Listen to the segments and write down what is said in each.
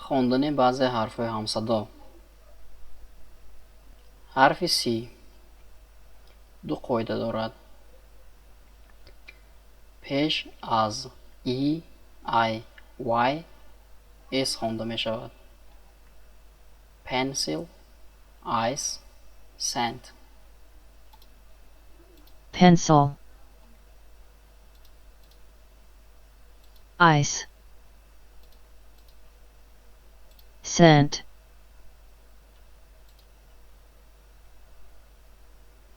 Хондани баъзе ҳарфҳои ҳамсадо. Ҳарфи С ду қоида дорад. Пеш аз E, I, Y, S хонда мешавад. Pencil, ice, cent. Pencil, ice, cent.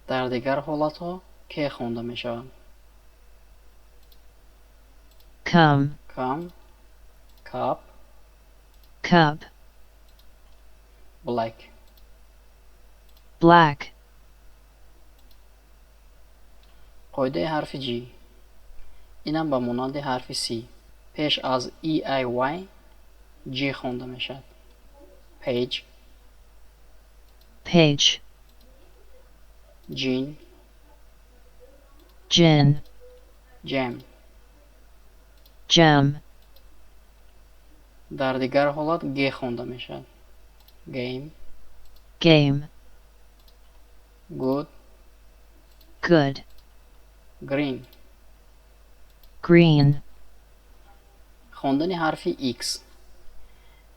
Дар дигар ҳолатҳо К хонда мешавад. Come, come, cup, cup, black, black. Қоидаи ҳарфи G. Инам ба монанди ҳарфи C. Пеш аз E, I, Y, G хонда мешавад. Page, page, gin, gin, jam. Gem. Дар дигар ҳолат Г хонда мешавад. Game, game, good, good, green. Green. Хондани ҳарфи X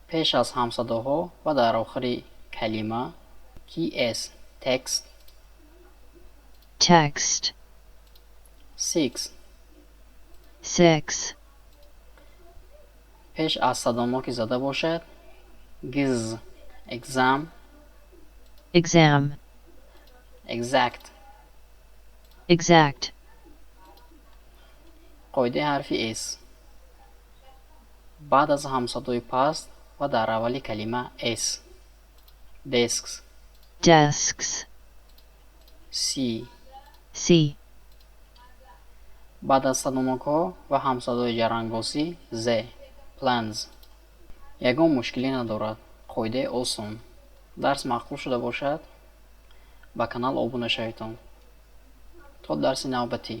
пеш аз ҳамсадоҳо ва дар охири калима KS, text, text, six, six. Пеш аз садоноки зада бошад гз, exam, exam, exact. Exact. Қоидаи ҳарфи S баъд аз ҳамсадои паст ва дар аввали калима S, desks, desks, C, c. Баъд аз садонокҳо ва ҳамсадои ҷарангосӣ Z, plans. Ягон мушкилӣ надорад, қоидаи осон. Дарс маъқул шуда бошад, ба канал обуна шаведон. То дарси навбатӣ.